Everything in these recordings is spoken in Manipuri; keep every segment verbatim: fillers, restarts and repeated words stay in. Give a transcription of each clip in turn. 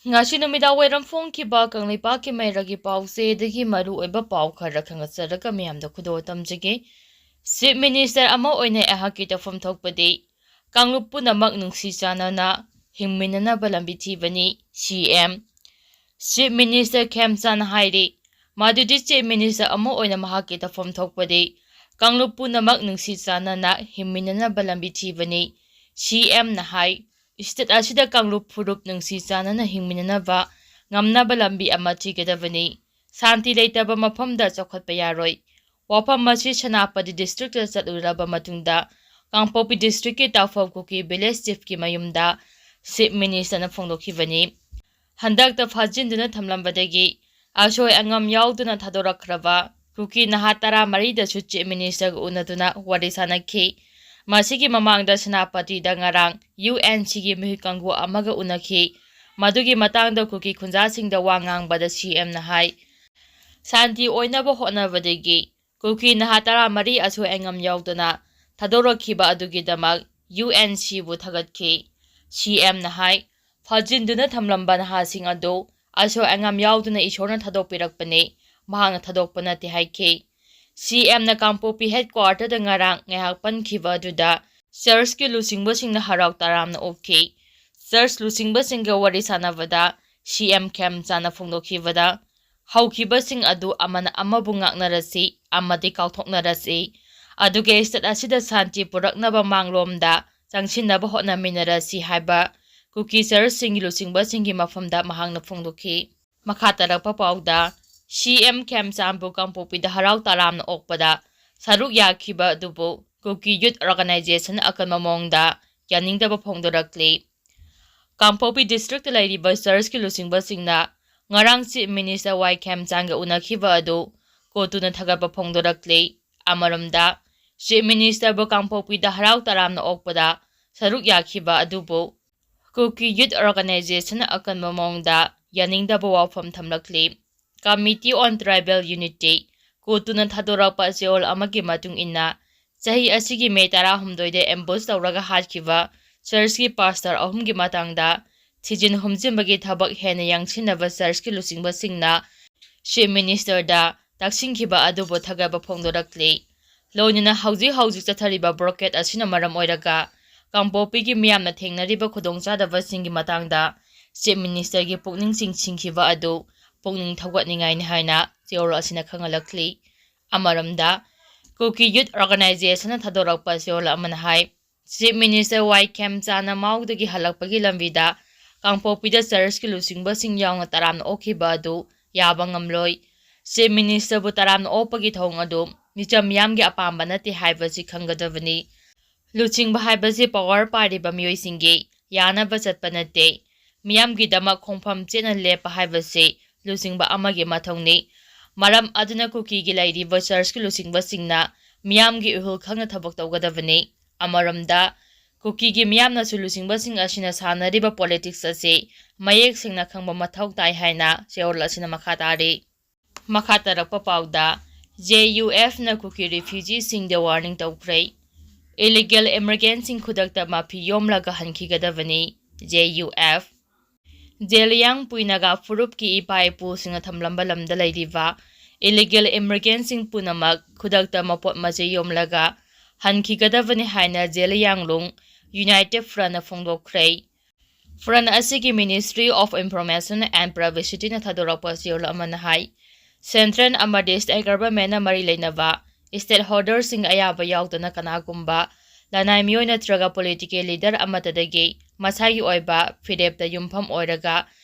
ꯉꯁꯤ ꯅꯨꯃꯤꯗꯥꯡ ꯋꯥꯏꯔꯝ ꯐꯣꯡꯈꯤꯕ ꯀꯪꯂꯩꯄꯥꯛꯀꯤ ꯃꯩꯔꯥꯒꯤ ꯄꯥꯎꯆꯦꯗꯒꯤ ꯃꯔꯨꯑꯣꯏꯕ ꯄꯥꯎ ꯈꯔ ꯈꯪꯒꯠꯆꯔꯒ ꯃꯌꯥꯝꯗ ꯈꯨꯗꯣꯜ ꯇꯝꯖꯒꯦ꯫ Chief Minister ꯑꯃ ꯑꯣꯏꯅ ꯑꯩꯍꯥꯛꯀꯤ ꯇꯧꯐꯝ ꯊꯣꯛꯄꯗꯤ ꯀꯥꯡꯂꯨꯞ ꯄꯨꯝꯅꯃꯛ ꯅꯨꯡꯁꯤ ꯆꯥꯟꯅꯅ ꯍꯤꯡꯃꯤꯟꯅꯅꯕ ꯂꯝꯕꯤ ꯊꯤꯕꯅꯤ, C M꯫ Chief Minister ꯈꯦꯝꯆꯥꯟ ꯍꯥꯏꯔꯤ ꯃꯗꯨꯗꯤ Chief Minister ꯑꯃ ꯑꯣꯏꯅ ꯃꯍꯥꯛꯀꯤ ꯇꯧꯐꯝ ꯊꯣꯛꯄꯗꯤ ꯀꯥꯡꯂꯨꯞ ꯄꯨꯝꯅꯃꯛ ꯅꯨꯡꯁꯤ ꯆꯥꯟꯅꯅ ꯍꯤꯡꯃꯤꯟꯅꯅꯕ ꯂꯝꯕꯤ ꯊꯤꯕꯅꯤ, C M ꯅ ꯍꯥꯏ꯫ State ꯑꯁꯤꯗ ꯀꯥꯡꯂꯨꯞ ꯐꯨꯔꯨꯞ ꯅꯨꯡꯁꯤ ꯆꯥꯟꯅꯅ ꯍꯤꯡꯃꯤꯟꯅꯅꯕ ꯉꯝꯅꯕ ꯂꯝꯕꯤ ꯑꯃ ꯊꯤꯒꯗꯕꯅꯤ꯫ ꯁꯥꯟꯇꯤ ꯂꯩꯇꯕ ꯃꯐꯝꯗ ꯆꯥꯎꯈꯠꯄ ꯌꯥꯔꯣꯏ꯫ ꯋꯥꯐꯝ ꯑꯁꯤ ꯁꯦꯅꯥꯄꯇꯤ district ꯇ ꯆꯠꯂꯨꯔꯕ ꯃꯇꯨꯡꯗ ꯀꯥꯡꯄꯣꯛꯄꯤ district ꯀꯤ ꯇꯥꯐꯧ ꯀꯨꯀꯤ village chief ꯀꯤ ꯃꯌꯨꯝꯗ Chief Minister ꯅ ꯐꯣꯡꯗꯣꯛꯈꯤꯕꯅꯤ꯫ ꯍꯟꯗꯛꯇ ꯐꯥꯖꯤꯟꯗꯨꯅ ꯊꯝꯂꯝꯕꯗꯒꯤ ꯑꯁꯣꯏ ꯑꯉꯥꯝ ꯌꯥꯎꯗꯅ ꯊꯥꯗꯣꯔꯛꯈ꯭ꯔꯕ ꯀꯨꯀꯤ ꯅꯍꯥ ꯇꯔꯥꯃꯔꯤꯗꯁꯨ Chief Minister ꯒ ꯎꯅꯗꯨꯅ ꯋꯥꯔꯤ ꯁꯥꯅꯈꯤ꯫ ꯃꯁꯤꯒꯤ ꯃꯃꯥꯡꯗ ꯁꯦꯅꯥꯄꯇꯤꯗ ꯉꯔꯥꯡ U N C ꯒꯤ ꯃꯤꯍꯨꯠ ꯀꯥꯡꯕꯨ ꯑꯃꯒ ꯎꯅꯈꯤ꯫ ꯃꯗꯨꯒꯤ ꯃꯇꯥꯡꯗ ꯀꯨꯀꯤ ꯈꯨꯟꯖꯥꯁꯤꯡꯗ ꯋꯥ ꯉꯥꯡꯕꯗ C M ꯅ ꯍꯥꯏ, ꯁꯥꯟꯇꯤ ꯑꯣꯏꯅꯕ ꯍꯣꯠꯅꯕꯗꯒꯤ ꯀꯨꯀꯤ ꯅꯍꯥ ꯇꯔꯥꯃꯔꯤ ꯑꯁꯣꯏ ꯑꯉꯥꯝ ꯌꯥꯎꯗꯅ ꯊꯥꯗꯣꯔꯛꯈꯤꯕ ꯑꯗꯨꯒꯤꯗꯃꯛ U N C ꯕꯨ ꯊꯥꯒꯠꯈꯤ꯫ C M ꯅ ꯍꯥꯏ, ꯐꯥꯖꯤꯟꯗꯨꯅ ꯊꯝꯂꯝꯕ ꯅꯍꯥꯁꯤꯡ ꯑꯗꯨ ꯑꯁꯣꯏ ꯑꯉꯥꯝ ꯌꯥꯎꯗꯅ ꯏꯁꯣꯔꯅ ꯊꯥꯗꯣꯛꯄꯤꯔꯛꯄꯅꯤ, ꯃꯍꯥꯛꯅ ꯊꯥꯗꯣꯛꯄ ꯅꯠꯇꯦ ꯍꯥꯏꯈꯤ꯫ C M ꯅ ꯀꯥꯡꯄꯣꯛꯄꯤ headquarter ꯗ ꯉꯔꯥꯡ ꯉꯥꯏꯍꯥꯛ ꯄꯟꯈꯤꯕ ꯑꯗꯨꯗ church ꯀꯤ ꯂꯨꯆꯤꯡꯕꯁꯤꯡꯅ ꯍꯔꯥꯎ ꯇꯔꯥꯝꯅ ꯑꯣꯛꯈꯤ꯫ Church ꯂꯨꯆꯤꯡꯕꯁꯤꯡꯒ ꯋꯥꯔꯤ ꯁꯥꯟꯅꯕꯗ C M ꯈꯦꯝꯆꯥꯟꯅ ꯐꯣꯡꯗꯣꯛꯈꯤꯕꯗ, ꯍꯧꯈꯤꯕꯁꯤꯡ ꯑꯗꯨ ꯑꯃꯅ ꯑꯃꯕꯨ ꯉꯥꯛꯅꯔꯁꯤ ꯑꯃꯗꯤ ꯀꯥꯎꯊꯣꯛꯅꯔꯁꯤ, ꯑꯗꯨꯒ state ꯑꯁꯤꯗ ꯁꯥꯟꯇꯤ ꯄꯨꯔꯛꯅꯕ ꯃꯥꯡꯂꯣꯝꯗ ꯆꯪꯁꯤꯟꯅꯕ ꯍꯣꯠꯅꯃꯤꯟꯅꯔꯁꯤ ꯍꯥꯏꯕ ꯀꯨꯀꯤ church ꯁꯤꯡꯒꯤ ꯂꯨꯆꯤꯡꯕꯁꯤꯡꯒꯤ ꯃꯐꯝꯗ ꯃꯍꯥꯛꯅ ꯐꯣꯡꯗꯣꯛꯈꯤ꯫ ꯃꯈꯥ ꯇꯥꯔꯛꯄ ꯄꯥꯎꯗ, C M ꯈꯦꯝꯆꯥꯟꯕꯨ ꯀꯥꯡꯄꯣꯛꯄꯤꯗ ꯍꯔꯥꯎ ꯇꯔꯥꯝꯅ ꯑꯣꯛꯄꯗ ꯁꯔꯨꯛ ꯌꯥꯈꯤꯕ ꯑꯗꯨꯕꯨ ꯀꯨꯀꯤ youth organization ꯑꯀꯟꯕ ꯃꯑꯣꯡꯗ ꯌꯥꯅꯤꯡꯗꯕ ꯐꯣꯡꯗꯣꯔꯛꯂꯤ꯫ ꯀꯥꯡꯄꯣꯛꯄꯤ district ꯇ ꯂꯩꯔꯤꯕ church ꯀꯤ ꯂꯨꯆꯤꯡꯕꯁꯤꯡꯅ ꯉꯔꯥꯡ Chief Minister ꯋꯥꯏ ꯈꯦꯝꯆꯥꯟꯒ ꯎꯅꯈꯤꯕ ꯑꯗꯨ ꯀꯣꯇꯨꯅ ꯊꯥꯒꯠꯄ ꯐꯣꯡꯗꯣꯔꯛꯂꯤ꯫ ꯑꯃꯔꯣꯝꯗ, Chief Minister ꯕꯨ ꯀꯥꯡꯄꯣꯛꯄꯤꯗ ꯍꯔꯥꯎ ꯇꯔꯥꯝꯅ ꯑꯣꯛꯄꯗ ꯁꯔꯨꯛ ꯌꯥꯈꯤꯕ ꯑꯗꯨꯕꯨ ꯀꯨꯀꯤ youth organization ꯑꯀꯟꯕ ꯃꯑꯣꯡꯗ ꯌꯥꯅꯤꯡꯗꯕ ꯋꯥꯐꯝ ꯊꯝꯂꯛꯂꯤ꯫ Committee on Tribal Unity, ꯀꯣꯇꯨꯅ ꯊꯥꯗꯣꯔꯛꯄ ꯆꯦꯔꯣꯜ ꯑꯃꯒꯤ ꯃꯇꯨꯡ ꯏꯟꯅ, ꯆꯍꯤ ꯑꯁꯤꯒꯤ May ꯇꯔꯥꯍꯨꯝꯗꯣꯏꯗ ambush ꯇꯧꯔꯒ ꯍꯥꯠꯈꯤꯕ church ꯀꯤ pastor ꯑꯍꯨꯝꯒꯤ ꯃꯇꯥꯡꯗ ꯊꯤꯖꯤꯟ ꯍꯨꯝꯖꯤꯟꯕꯒꯤ ꯊꯕꯛ ꯍꯦꯟꯅ ꯌꯥꯡꯁꯤꯟꯅꯕ ꯆꯔꯆꯀꯤ ꯂꯨꯆꯤꯡꯕꯁꯤꯡꯅ Chief Ministerꯗ ꯇꯛꯁꯤꯟꯈꯤꯕ ꯑꯗꯨꯕꯨ ꯊꯥꯒꯠꯄ ꯐꯣꯡꯗꯣꯔꯛꯂꯤ꯫ ꯂꯣꯏꯅꯅ ꯍꯧꯖꯤꯛ ꯍꯧꯖꯤꯛ ꯆꯠꯊꯔꯤꯕ blockade ꯑꯁꯤꯅ ꯃꯔꯝ ꯑꯣꯏꯔꯒ ꯀꯥꯡꯄꯣꯛꯄꯤꯒꯤ ꯃꯤꯌꯥꯝꯅ ꯊꯦꯡꯅꯔꯤꯕ ꯈꯨꯗꯣꯡꯆꯥꯗꯕꯁꯤꯡꯒꯤ ꯃꯇꯥꯡꯗ Chief Ministerꯒꯤ ꯄꯨꯛꯅꯤꯡ ꯆꯤꯡꯁꯤꯟꯈꯤꯕ ꯑꯗꯨ ꯄꯨꯛꯅꯤꯡ ꯊꯧꯒꯠꯅꯤꯡꯉꯥꯏꯅꯤ ꯍꯥꯏꯅ ꯆꯦꯔꯣꯜ ꯑꯁꯤꯅ ꯈꯪꯍꯜꯂꯛꯂꯤ꯫ ꯑꯃꯔꯣꯝꯗ, Kuki Youth Organizationꯅ ꯊꯥꯗꯣꯔꯛꯄ ꯆꯦꯔꯣꯜ ꯑꯃꯅ ꯍꯥꯏ, Chief Minister ꯋꯥꯏ ꯈꯦꯝꯆꯥꯟꯅ ꯃꯥꯎꯗꯒꯤ ꯍꯜꯂꯛꯄꯒꯤ ꯂꯝꯕꯤꯗ ꯀꯥꯡꯄꯣꯛꯄꯤꯗ ꯆꯔꯆꯀꯤ ꯂꯨꯆꯤꯡꯕꯁꯤꯡ ꯌꯥꯎꯅ ꯇꯔꯥꯝꯅ ꯑꯣꯛꯈꯤꯕ ꯑꯗꯨ ꯌꯥꯕ ꯉꯝꯂꯣꯏ꯫ Chief Ministerꯕꯨ ꯇꯔꯥꯝꯅ ꯑꯣꯛꯄꯒꯤ ꯊꯧꯑꯣꯡ ꯑꯗꯨ ꯃꯤꯆꯝ ꯃꯤꯌꯥꯝꯒꯤ ꯑꯄꯥꯝꯕ ꯅꯠꯇꯦ ꯍꯥꯏꯕꯁꯤ ꯈꯪꯒꯗꯕꯅꯤ꯫ ꯂꯨꯆꯤꯡꯕ ꯍꯥꯏꯕꯁꯤ power ꯄꯥꯏꯔꯤꯕ ꯃꯤꯑꯣꯏꯁꯤꯡꯒꯤ ꯌꯥꯅꯕ ꯆꯠꯄ ꯅꯠꯇꯦ꯫ ꯃꯤꯌꯥꯝꯒꯤꯗꯃꯛ ꯈꯣꯡꯐꯝ ꯆꯦꯠꯅ ꯂꯦꯞꯄ ꯍꯥꯏꯕꯁꯤ ꯂꯨꯆꯤꯡꯕ ꯑꯃꯒꯤ ꯃꯊꯧꯅꯤ꯫ ꯃꯔꯝ ꯑꯗꯨꯅ ꯀꯨꯀꯤꯒꯤ ꯂꯩꯔꯤꯕ ꯆꯔꯆꯀꯤ ꯂꯨꯆꯤꯡꯕꯁꯤꯡꯅ ꯃꯤꯌꯥꯝꯒꯤ ꯏꯍꯨꯜ ꯈꯪꯅ ꯊꯕꯛ ꯇꯧꯒꯗꯕꯅꯤ꯫ ꯑꯃꯔꯣꯝꯗ, ꯀꯨꯀꯤꯒꯤ ꯃꯤꯌꯥꯝꯅꯁꯨ ꯂꯨꯆꯤꯡꯕꯁꯤꯡ ꯑꯁꯤꯅ ꯁꯥꯟꯅꯔꯤꯕ politics ꯑꯁꯤ ꯃꯌꯦꯛ ꯁꯦꯡꯅ ꯈꯪꯕ ꯃꯊꯧ ꯇꯥꯏ ꯍꯥꯏꯅ ꯆꯦꯔꯣꯜ ꯑꯁꯤꯅ ꯃꯈꯥ ꯇꯥꯔꯤ꯫ ꯃꯈꯥ ꯇꯥꯔꯛꯄ ꯄꯥꯎꯗ, JUFꯅ ꯀꯨꯀꯤ refugeeꯁꯤꯡꯗ warning ꯇꯧꯈ꯭ꯔꯦ꯫ Illegal immigrantꯁꯤꯡ ꯈꯨꯗꯛꯇ ꯃꯐꯤ ꯌꯣꯝꯂꯒ ꯍꯟꯈꯤꯒꯗꯕꯅꯤ꯫ JUF꯫ ꯖꯦꯂꯤꯌꯥꯡ ꯄꯨꯏꯅꯒ ꯐꯨꯔꯨꯞꯀꯤ ꯏꯄꯥ ꯏꯄꯨꯁꯤꯡꯅ ꯊꯝꯂꯝꯕ ꯂꯝꯗ ꯂꯩꯔꯤꯕ illegal immigrantꯁꯤꯡ ꯄꯨꯝꯅꯃꯛ ꯈꯨꯗꯛꯇ ꯃꯄꯣꯠ ꯃꯆꯩ ꯌꯣꯝꯂꯒ ꯍꯟꯈꯤꯒꯗꯕꯅꯤ ꯍꯥꯏꯅ ꯖꯦꯂꯤꯌꯥꯡꯂꯨꯡ United Frontꯅ ꯐꯣꯡꯗꯣꯛꯈ꯭ꯔꯦ꯫ Front ꯑꯁꯤꯒꯤ Ministry of Information and Publicityꯅ ꯊꯥꯗꯣꯔꯛꯄ ꯆꯦꯔꯣꯜ ꯑꯃꯅ ꯍꯥꯏ, Central ꯑꯃꯗꯤ State Governmentꯅ ꯃꯔꯤ ꯂꯩꯅꯕ stakeholderꯁꯤꯡ ꯑꯌꯥꯕ ꯌꯥꯎꯗꯅ ꯀꯅꯥꯒꯨꯝꯕ ꯂꯅꯥꯏ ꯃꯤꯑꯣꯏ ꯅꯠꯇ꯭ꯔꯒ political leader ꯑꯃꯠꯇꯗꯒꯤ ꯃꯁꯥꯒꯤ ꯑꯣꯏꯕ ꯐꯤꯔꯦꯞꯇ ꯌꯨꯝꯐꯝ ꯑꯣꯏꯔꯒ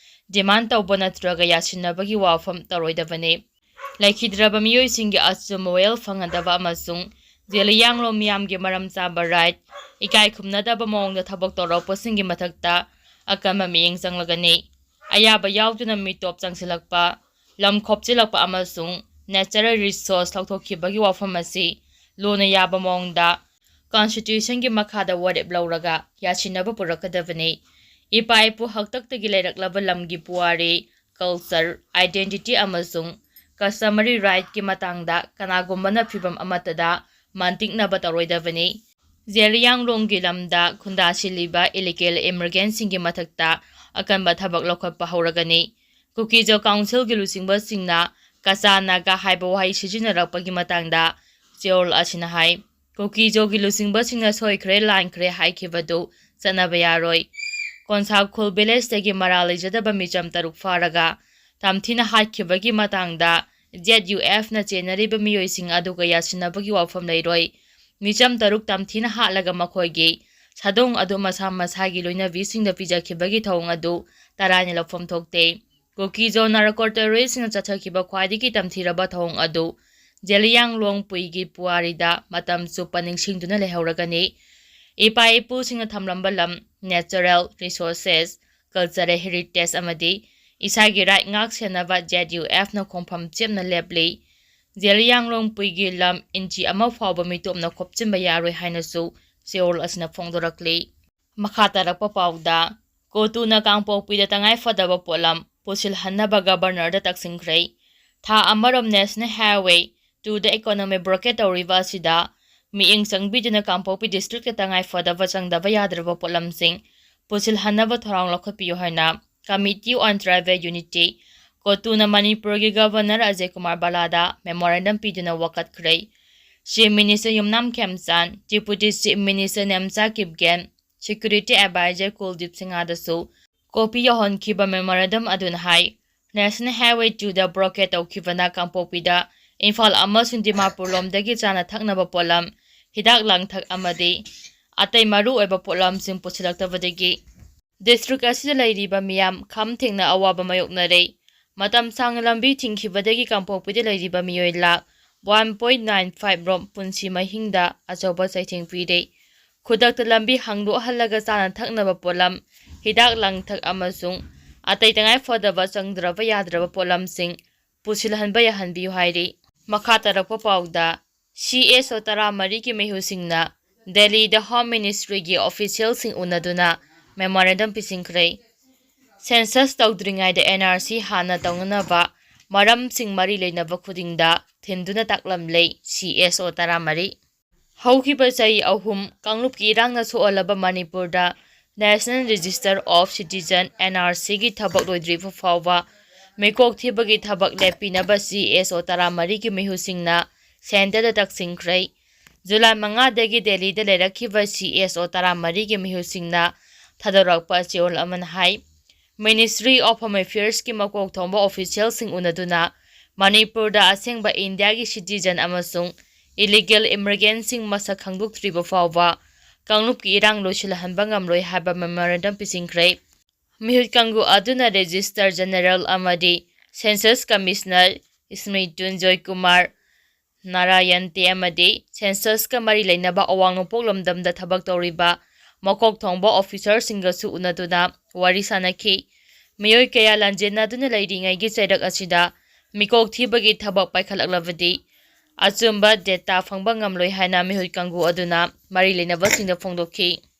demand ꯇꯧꯕ ꯅꯠꯇ꯭ꯔꯒ ꯌꯥꯁꯤꯟꯅꯕꯒꯤ ꯋꯥꯐꯝ ꯇꯧꯔꯣꯏꯗꯕꯅꯤ꯫ ꯂꯩꯈꯤꯗ꯭ꯔꯕ ꯃꯤꯑꯣꯏꯁꯤꯡꯒꯤ ꯑꯆꯨꯝꯕ ꯋꯥꯌꯦꯜ ꯐꯪꯒꯗꯕ ꯑꯃꯁꯨꯡ ꯖꯦꯂꯤꯌꯥꯡꯂꯣꯡ ꯃꯤꯌꯥꯝꯒꯤ ꯃꯔꯝ ꯆꯥꯕ right, ꯏꯀꯥꯏ ꯈꯨꯝꯅꯗꯕ ꯃꯑꯣꯡꯗ ꯊꯕꯛ ꯇꯧꯔꯛꯄꯁꯤꯡꯒꯤ ꯃꯊꯛꯇ ꯑꯀꯟꯕ ꯃꯤꯠꯌꯦꯡ ꯆꯪꯂꯒꯅꯤ꯫ ꯑꯌꯥꯕ ꯌꯥꯎꯗꯅ ꯃꯤꯇꯣꯞ ꯆꯪꯁꯤꯜꯂꯛꯄ, ꯂꯝ ꯈꯣꯞꯆꯤꯜꯂꯛꯄ ꯑꯃꯁꯨꯡ natural resource ꯂꯧꯊꯣꯛꯈꯤꯕꯒꯤ ꯋꯥꯐꯝ ꯑꯁꯤ ꯂꯨꯅ ꯌꯥꯕ ꯃꯑꯣꯡꯗ Constitutionꯒꯤ ꯃꯈꯥꯗ ꯋꯥꯔꯦꯞ ꯂꯧꯔꯒ ꯌꯥꯁꯤꯟꯅꯕ ꯄꯨꯔꯛꯀꯗꯕꯅꯤ꯫ ꯏꯄꯥ ꯏꯄꯨ ꯍꯥꯛꯇꯛꯇꯒꯤ ꯂꯩꯔꯛꯂꯕ ꯂꯝꯒꯤ ꯄꯨꯋꯥꯔꯤ, culture, identity ꯑꯃꯁꯨꯡ customary rightꯀꯤ ꯃꯇꯥꯡꯗ ꯀꯅꯥꯒꯨꯝꯕꯅ ꯐꯤꯚꯝ ꯑꯃꯠꯇꯗ ꯃꯟꯇꯤꯛꯅꯕ ꯇꯧꯔꯣꯏꯗꯕꯅꯤ꯫ ꯖꯦꯂꯤꯌꯥꯡꯔꯣꯡꯒꯤ ꯂꯝꯗ ꯈꯨꯟꯗꯥꯁꯤꯜꯂꯤꯕ illegal immigrantꯁꯤꯡꯒꯤ ꯃꯊꯛꯇ ꯑꯀꯟꯕ ꯊꯕꯛ ꯂꯧꯈꯠꯄ ꯍꯧꯔꯒꯅꯤ꯫ ꯀꯨꯀꯤꯖꯣ ꯀꯥꯎꯟꯁꯤꯜꯒꯤ ꯂꯨꯆꯤꯡꯕꯁꯤꯡꯅ ꯀꯆꯥ ꯅꯥꯒꯥ ꯍꯥꯏꯕ ꯋꯥꯍꯩ ꯁꯤꯖꯤꯟꯅꯔꯛꯄꯒꯤ ꯃꯇꯥꯡꯗ ꯆꯦꯌꯣꯜ ꯑꯁꯤꯅ ꯍꯥꯏ, ꯀꯨꯀꯤꯖꯣꯒꯤ ꯂꯨꯆꯤꯡꯕꯁꯤꯡꯅ ꯁꯣꯏꯈ꯭ꯔꯦ, ꯂꯥꯟꯈ꯭ꯔꯦ ꯍꯥꯏꯈꯤꯕꯗꯨ ꯆꯠꯅꯕ ꯌꯥꯔꯣꯏ꯫ ꯀꯣꯟꯁꯥꯈꯨꯜ ꯚꯤꯂꯦꯖꯇꯒꯤ ꯃꯔꯥꯜ ꯂꯩꯖꯗꯕ ꯃꯤꯆꯝ ꯇꯔꯨꯛ ꯐꯥꯔꯒ ꯇꯝꯊꯤꯅ ꯍꯥꯠꯈꯤꯕꯒꯤ ꯃꯇꯥꯡꯗ ZUFꯅ ꯆꯦꯟꯅꯔꯤꯕ ꯃꯤꯑꯣꯏꯁꯤꯡ ꯑꯗꯨꯒ ꯌꯥꯁꯤꯟꯅꯕꯒꯤ ꯋꯥꯐꯝ ꯂꯩꯔꯣꯏ꯫ ꯃꯤꯆꯝ ꯇꯔꯨꯛ ꯇꯝꯊꯤꯅ ꯍꯥꯠꯂꯒ ꯃꯈꯣꯏꯒꯤ ꯁꯥꯗꯣꯡ ꯑꯗꯨ ꯃꯁꯥ ꯃꯁꯥꯒꯤ ꯂꯣꯏꯅꯕꯤꯁꯤꯡꯗ ꯄꯤꯖꯈꯤꯕꯒꯤ ꯊꯧꯑꯣꯡ ꯑꯗꯨ ꯇꯔꯥꯏꯅ ꯂꯧꯐꯝ ꯊꯣꯛꯇꯦ꯫ ꯀꯨꯀꯤꯖꯣ ꯅꯥꯔꯀꯣ ꯇꯦꯔꯣꯔꯤꯁꯁꯤꯡꯅ ꯆꯠꯊꯈꯤꯕ ꯈ꯭ꯋꯥꯏꯗꯒꯤ ꯇꯝꯊꯤꯔꯕ ꯊꯧꯑꯣꯡ ꯑꯗꯨ ꯖꯦꯂꯤꯌꯥꯡꯂꯣꯡ ꯄꯨꯏꯒꯤ ꯄꯨꯋꯥꯔꯤꯗ ꯃꯇꯝ ꯆꯨꯞꯄ ꯅꯤꯡꯁꯤꯡꯗꯨꯅ ꯂꯩꯍꯧꯔꯒꯅꯤ꯫ ꯏꯄꯥ ꯏꯄꯨꯁꯤꯡꯅ ꯊꯝꯂꯝꯕ ꯂꯝ, natural resources, cultural heritage ꯑꯃꯗꯤ ꯏꯁꯥꯒꯤ right ꯉꯥꯛ ꯁꯦꯟꯅꯕ ZUFꯅ ꯈꯣꯡꯐꯝ ꯆꯦꯞꯅ ꯂꯦꯞꯂꯤ꯫ ꯖꯦꯂꯤꯌꯥꯡꯂꯣꯡ ꯄꯨꯏꯒꯤ ꯂꯝ ꯏꯟꯆꯤ ꯑꯃ ꯐꯥꯎꯕ ꯃꯤꯇꯣꯞꯅ ꯈꯣꯞꯆꯤꯟꯕ ꯌꯥꯔꯣꯏ ꯍꯥꯏꯅꯁꯨ ꯆꯦꯌꯣꯜ ꯑꯁꯤꯅ ꯐꯣꯡꯗꯣꯔꯛꯂꯤ꯫ ꯃꯈꯥ ꯇꯥꯔꯛꯄ ꯄꯥꯎꯗ, ꯀꯣꯇꯨꯅ ꯀꯥꯡꯄꯣꯛꯄꯤꯗ ꯇꯉꯥꯏ ꯐꯗꯕ ꯄꯣꯠꯂꯝ ꯄꯨꯁꯤꯜꯍꯟꯅꯕ ꯒꯕꯔꯅꯔꯗ ꯇꯛꯁꯤꯟꯈ꯭ꯔꯦ꯫ ꯊꯥ ꯑꯃꯔꯣꯝ National Highway twoꯗ economic blockade ꯇꯧꯔꯤꯕ ꯑꯁꯤꯗ ꯃꯤꯠꯌꯦꯡ ꯆꯪꯕꯤꯗꯨꯅ ꯀꯥꯡꯄꯣꯛꯄꯤ districtꯇ ꯇꯉꯥꯏ ꯐꯗꯕ ꯆꯪꯗꯕ ꯌꯥꯗ꯭ꯔꯕ ꯄꯣꯠꯂꯝꯁꯤꯡ ꯄꯨꯁꯤꯜꯍꯟꯅꯕ ꯊꯧꯔꯥꯡ ꯂꯧꯈꯠꯄꯤꯌꯨ ꯍꯥꯏꯅ Committee on Tribal Unity, ꯀꯣꯇꯨꯅ ꯃꯅꯤꯄꯨꯔꯒꯤ ꯒꯕꯔꯅꯔ ꯑꯖꯌ ꯀꯨꯃꯥꯔ ꯕꯂꯥꯗ memorandum ꯄꯤꯗꯨꯅ ꯋꯥꯀꯠꯈ꯭ꯔꯦ꯫ Chief Minister ꯌꯨꯝꯅꯥꯝ ꯈꯦꯝꯆꯥꯟ, Deputy Chief Minister Nemcha Kipgen, Security Advisor ꯀꯨꯜꯗꯤꯞ ꯁꯤꯡꯍꯗꯁꯨ copy ꯌꯧꯍꯟꯈꯤꯕ memorandum ꯑꯗꯨꯅ ꯍꯥꯏ, National Highway twoꯗ blockade ꯇꯧꯈꯤꯕꯅ ꯀꯥꯡꯄꯣꯛꯄꯤꯗ ꯏꯝꯐꯥꯜ ꯑꯃꯁꯨꯡ ꯗꯤꯃꯥꯄꯨꯔ ꯂꯣꯝꯗꯒꯤ ꯆꯥꯅ ꯊꯛꯅꯕ ꯄꯣꯠꯂꯝ, ꯍꯤꯗꯥꯛ ꯂꯥꯡꯊꯛ ꯑꯃꯗꯤ ꯑꯇꯩ ꯃꯔꯨ ꯑꯣꯏꯕ ꯄꯣꯠꯂꯝꯁꯤꯡ ꯄꯨꯁꯤꯜꯂꯛꯇꯕꯗꯒꯤ district ꯑꯁꯤꯗ ꯂꯩꯔꯤꯕ ꯃꯤꯌꯥꯝ ꯈꯝ ꯊꯦꯡꯅ ꯑꯋꯥꯕ ꯃꯥꯌꯣꯛꯅꯔꯦ꯫ ꯃꯇꯝ ꯁꯥꯡꯅ ꯂꯝꯕꯤ ꯊꯤꯡꯈꯤꯕꯗꯒꯤ ꯀꯥꯡꯄꯣꯛꯄꯤꯗ ꯂꯩꯔꯤꯕ ꯃꯤꯑꯣꯏ lakh one point nine five ꯔꯣꯝ ꯄꯨꯟꯁꯤ ꯃꯍꯤꯡꯗ ꯑꯆꯧꯕ ꯆꯩꯊꯦꯡ ꯄꯤꯔꯦ꯫ ꯈꯨꯗꯛꯇ ꯂꯝꯕꯤ ꯍꯥꯡꯗꯣꯛꯍꯜꯂꯒ ꯆꯥꯅ ꯊꯛꯅꯕ ꯄꯣꯠꯂꯝ, ꯍꯤꯗꯥꯛ ꯂꯥꯡꯊꯛ ꯑꯃꯁꯨꯡ ꯑꯇꯩ ꯇꯉꯥꯏ ꯐꯗꯕ ꯆꯪꯗ꯭ꯔꯕ ꯌꯥꯗ꯭ꯔꯕ ꯄꯣꯠꯂꯝꯁꯤꯡ ꯄꯨꯁꯤꯜꯍꯟꯕ ꯌꯥꯍꯟꯕꯤꯌꯨ ꯍꯥꯏꯔꯤ꯫ ꯃꯈꯥ ꯇꯥꯔꯛꯄ ꯄꯥꯎꯗ, CSO ꯇꯔꯥꯃꯔꯤꯒꯤ ꯃꯤꯍꯨꯠꯁꯤꯡꯅ ꯗꯦꯜꯂꯤꯗ Home Ministryꯒꯤ officialꯁꯤꯡ ꯎꯅꯗꯨꯅ memorandum ꯄꯤꯁꯤꯟꯈ꯭ꯔꯦ꯫ Census ꯇꯧꯗ꯭ꯔꯤꯉꯩꯗ NRC ꯍꯥꯟꯅ ꯇꯧꯅꯅꯕ ꯃꯔꯝꯁꯤꯡ ꯃꯔꯤ ꯂꯩꯅꯕ ꯈꯨꯗꯤꯡꯗ ꯊꯤꯟꯗꯨꯅ ꯇꯥꯛꯂꯝꯂꯦ CSO ꯇꯔꯥꯃꯔꯤ꯫ ꯍꯧꯈꯤꯕ ꯆꯍꯤ ꯑꯍꯨꯝ ꯀꯥꯡꯂꯨꯞꯀꯤ ꯏꯔꯥꯡꯅ ꯁꯣꯛꯍꯜꯂꯕ ꯃꯅꯤꯄꯨꯔꯗ National Register of Citizen, N R C ꯒꯤ ꯊꯕꯛ ꯂꯣꯏꯗ꯭ꯔꯤꯕ ꯐꯥꯎꯕ ꯃꯤꯀꯣꯛ ꯊꯤꯕꯒꯤ ꯊꯕꯛ ꯂꯦꯞꯄꯤꯅꯕ C S O ꯇꯔꯥꯃꯔꯤꯒꯤ ꯃꯤꯍꯨꯠꯁꯤꯡꯅ ꯁꯦꯟꯇꯔꯗ ꯇꯛꯁꯤꯟꯈ꯭ꯔꯦ꯫ ꯖꯨꯂꯥꯏ ꯃꯉꯥꯗꯒꯤ ꯗꯦꯜꯂꯤꯗ ꯂꯩꯔꯛꯈꯤꯕ C S O ꯇꯔꯥꯃꯔꯤꯒꯤ ꯃꯤꯍꯨꯠꯁꯤꯡꯅ ꯊꯥꯗꯣꯔꯛꯄ ꯆꯦꯔꯣꯜ ꯑꯃꯅ ꯍꯥꯏ, Ministry of Home Affairs ꯀꯤ ꯃꯀꯣꯛ ꯊꯣꯡꯕ ꯑꯣꯐꯤꯁꯤꯌꯦꯜꯁꯤꯡ ꯎꯅꯗꯨꯅ ꯃꯅꯤꯄꯨꯔꯗ ꯑꯁꯦꯡꯕ ꯏꯟꯗꯤꯌꯥꯒꯤ citizen ꯑꯃꯁꯨꯡ illegal immigrant ꯁꯤꯡ ꯃꯁꯛ ꯈꯪꯗꯣꯛꯇ꯭ꯔꯤꯕ ꯐꯥꯎꯕ ꯀꯥꯡꯂꯨꯞꯀꯤ ꯏꯔꯥꯡ ꯂꯣꯏꯁꯤꯜꯍꯟꯕ ꯉꯝꯂꯣꯏ ꯍꯥꯏꯕ memorandum ꯄꯤꯁꯤꯟꯈ꯭ꯔꯦ꯫ ꯃꯤꯍꯨꯠ ꯀꯥꯡꯕꯨ ꯑꯗꯨꯅ Registrar General ꯑꯃꯗꯤ Census Commissioner ꯏꯁꯃ꯭ꯔꯤꯇꯨꯟꯖꯣꯏ ꯀꯨꯃꯥꯔ ꯅꯥꯔꯥꯌꯟꯇꯦ ꯑꯃꯗꯤ census ꯀ ꯃꯔꯤ ꯂꯩꯅꯕ ꯑꯋꯥꯡ ꯅꯣꯡꯄꯣꯛ ꯂꯝꯗꯝꯗ ꯊꯕꯛ ꯇꯧꯔꯤꯕ ꯃꯀꯣꯛ ꯊꯣꯡꯕ ꯑꯣꯐꯤꯁꯔꯁꯤꯡꯒꯁꯨ ꯎꯅꯗꯨꯅ ꯋꯥꯔꯤ ꯁꯥꯅꯈꯤ꯫ ꯃꯤꯑꯣꯏ ꯀꯌꯥ ꯂꯥꯟꯖꯦꯟꯅꯗꯨꯅ ꯂꯩꯔꯤꯉꯩꯒꯤ ꯆꯩꯔꯛ ꯑꯁꯤꯗ ꯃꯤꯀꯣꯛ ꯊꯤꯕꯒꯤ ꯊꯕꯛ ꯄꯥꯏꯈꯠꯂꯛꯂꯕꯗꯤ ꯑꯆꯨꯝꯕ data ꯐꯪꯕ ꯉꯝꯂꯣꯏ ꯍꯥꯏꯅ ꯃꯤꯍꯨꯠ ꯀꯥꯡꯕꯨ ꯑꯗꯨꯅ ꯃꯔꯤ ꯂꯩꯅꯕꯁꯤꯡꯗ ꯐꯣꯡꯗꯣꯛꯈꯤ꯫